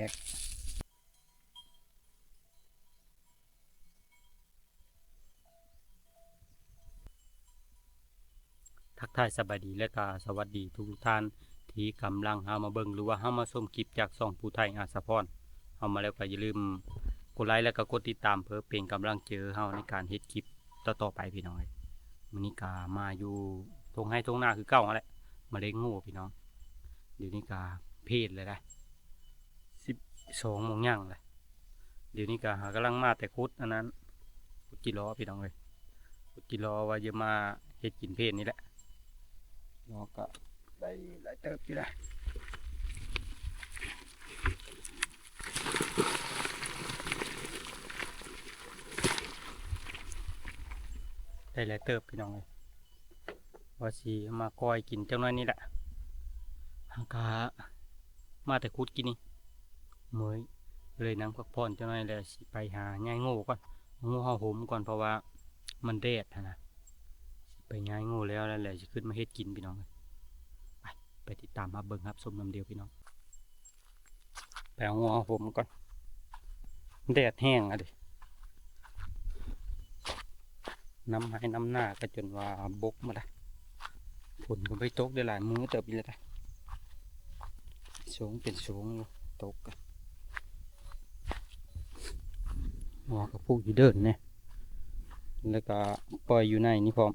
ກ. ທັກທາຍສະບາຍດີ ແລະກະສະຫວັດດີທຸກໆທ່ານ ທີ່ກຳລັງເຂົ້າມາເບິ່ງ ຫຼືວ່າເຂົ້າມາຊົມຄລິບຈາກຊ່ອງຜູ້ໄທອາດສະພອນເຮົາມາແລ້ວ ກະຢ່າລືມກົດໄລ ແລະກະກົດຕິດຕາມ ເພື່ອເປັນກຳລັງໃຈເຮົາໃນການເຮັດຄລິບຕໍ່ໆໄປພີ່ນ້ອງເອີຍ. ມື້ນີ້ກະມາຢູ່ທົ່ງໄຮ່ທົ່ງນາຄືເກົ່າຫັ້ນແຫຼະ ມາເລັງງູພີ່ນ້ອງ. ດຽວນີ້ກະເພດແລ້ວໄດ໋ ສິບສອງໂມງຍ່າງແລ້ວ. ດຽວນີ້ກະຫາກຳລັງມາແຕ່ຂຸດອັນນັ້ນ ຂຸດຈີ່ລໍພີ່ນ້ອງເອີຍ ຂຸດຈີ່ລໍວ່າຈະມາເຮັດກິນເພນນີ້ແຫຼະ. ເນາະ ກະໄດ້ຫຼາຍເຕີບຢູ່ນະ ໄດ້ຫຼາຍເຕີບພີ່ນ້ອງເອີຍ. ວ່າຊິມາກ້ອຍກິນຈັກໜ້ອຍນີ້ແຫຼະ ຫາກະມາແຕ່ຂຸດກີ້ນີ້ ເມື່ອຍ ເລີຍນັ່ງພັກຜ່ອນຈັກໜ້ອຍ ແລ້ວຊິໄປຫາຍ້າຍງູກ່ອນ ງູເຮົາຫົມກ່ອນ ເພາະວ່າມັນແດດຫັ້ນນະ. ຊິໄປຍ້າຍງູແລ້ວ ແລ້ວຊິຂຶ້ນມາເຮັດກິນພີ່ນ້ອງເອີຍ. ໄປ ໄປຕິດຕາມຮັບເບິ່ງຮັບຊົມນຳດຽວພີ່ນ້ອງ. ໄປເອົາງົວເອົາຫົມກ່ອນ ແດດແຮງອະເດ ນ້ຳໄຮ່ນ້ຳນາກະຈົນວ່າບົກໝົດລະ. ຝົນກະບໍ່ໄດ້ຕົກໄດ້ຫຼາຍມື້ເຕີບອີ່ຫຼີລະ ສົງເປັນສົງຢູ່ ຕົກກະ ງົວກະຜູກຢູ່ເດີ່ນນີ້ ແລ້ວກະປ່ອຍຢູ່ໃນນີ້ພ້ອມ.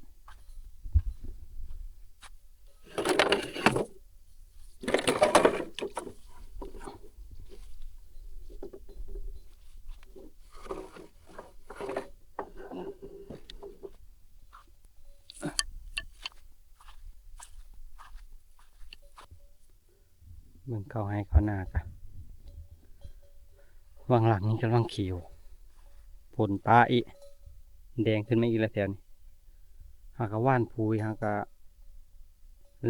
ເບິ່ງເຂົ້າໄຮ່ເຂົ້ານາກະ ຫວ່າງຫຼັງນີ້ກຳລັງຂຽວ ຝົນປະອີກ ແດງຂຶ້ນມາອີກແລ້ວແຖວນີ້. ຫາກະຫວ່ານປຸ໋ຍ ຫາກະ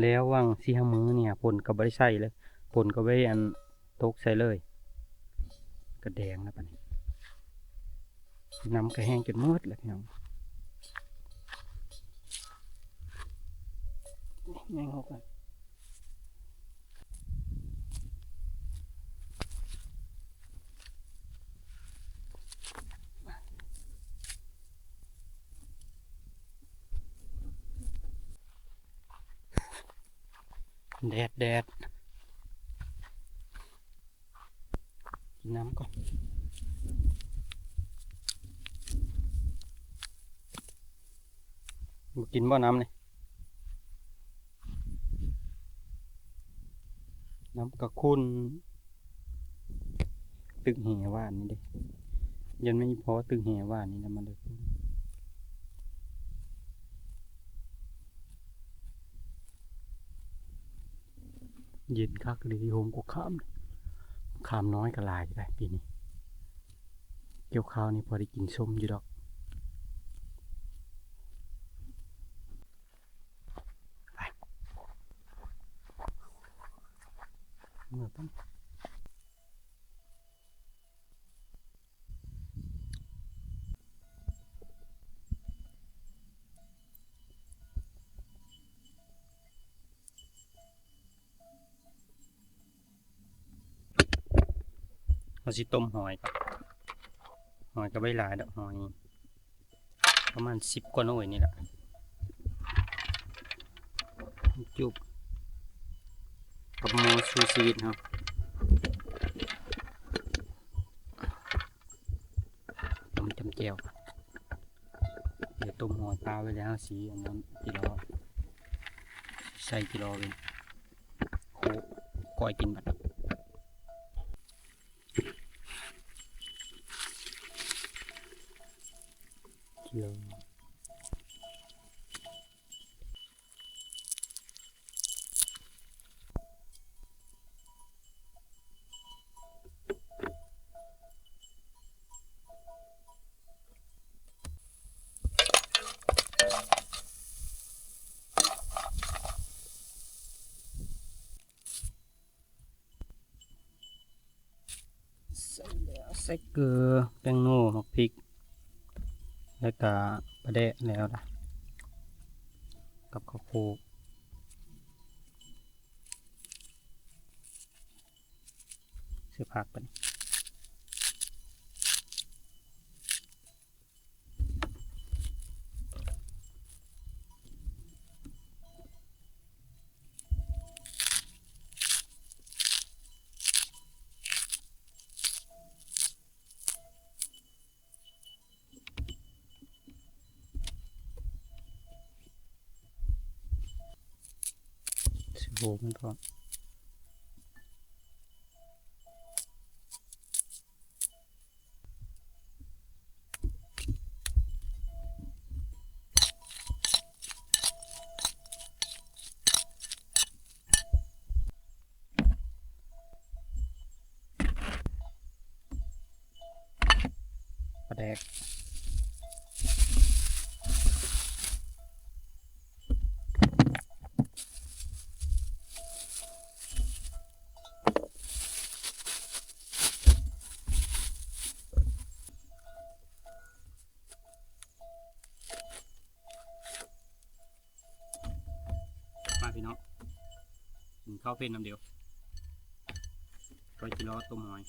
ແລ້ວຫວ່າງສີ່ຫ້າມື້ນີ້ ຝົນກະບໍ່ໄດ້ໃສ່ເລີຍ ຝົນກະບໍ່ໄດ້ອັນຕົກໃສ່ເລີຍ ກະແດງແລ້ວບາດນີ້. ນ້ຳກະແຫ້ງຈົນໝົດແລ້ວພີ່ນ້ອງ ແຍ່ງເອົາກ່ອນ. ແດດ ແດດ. ກິນນ້ຳກ່ອນ ບໍ່ກິນບໍ່ນ້ຳນີ້ ນ້ຳກະຂຸ້ນ. ຕຶກແຫວານນີ້ເດ ຢ້ານແມ່ນອີ່ພໍ່ຕຶກແຫວານນີ້ນະ ມັນເລີຍຂຸ້ນ. ເຢັນຄັກອີ່ຫຼີ ໂຮມກົກຂາມ ຂາມນ້ອຍກະຫຼາຍຢູ່ໄດ໋ປີນີ້ ກ່ຽວຂ້າວນີ້ພໍໄດ້ກິນສົ້ມຢູ່ດອກ. ໄປ ເມືອກ່ອນ. ເຮົາຊິຕົ້ມຫອຍກ່ອນ ຫອຍກະບໍ່ຫຼາຍດອກ ຫອຍປະມານສິບກວ່າໜ່ວຍນີ້ແຫຼະ ຈຸບ ກັບໝໍ້ສູ້ຊີວິດເຮົາ ຕົ້ມຈຳແຈ່ວ. ດຽວຕົ້ມຫອຍປາໄວ້ແລ້ວ ເຮົາຊິອັນນັ້ນຈີ່ລໍ ໃສ່ຈີ່ລໍເປັນໂຄ ກ້ອຍກິນບັດ ຈີ່ລໍ. ໃສ່ແລ້ວ ໃສ່ເກືອ ແປ້ງນົວ ໝາກພິກ ແລ້ວກະປາແດກແລ້ວລະ ກັບເຂົ້າໂພກ. ໃ ຊິຜັກໄປນີ້ ຊິໂຫມັນພ້ອມ. ປາແດກ ມາພີ່ນ້ອງ ກິນເຂົ້າເພັນນຳດຽວ ຂ້ອຍຊິລໍຕົ້ມຫອຍ.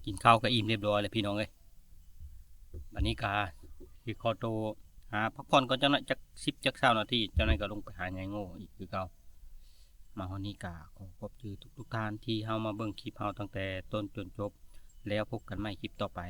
ກິນເຂົ້າກໍອີ່ມຮຽບຮ້ອຍແລ້ວພີ່ນ້ອງເອີຍ ບັດນີ້ກໍຊິຂໍໂຕຫາພັກຜ່ອນກ່ອນຈັກໜ້ອຍ ຈັກສິບຈັກຊາວນາທີ ຈາກນັ້ນກໍລົງໄປຫາຍາຍໂງ່ອີກຄືເກົ່າ. ມາຮອດນີ້ກໍຂໍຂອບໃຈທຸກໆທ່ານທີ່ເຂົ້າມາເບິ່ງຄລິບເຮົາຕັ້ງແຕ່ຕົ້ນຈົນຈົບ ແລ້ວພົບກັນໃໝ່ຄລິບຕໍ່ໄປ.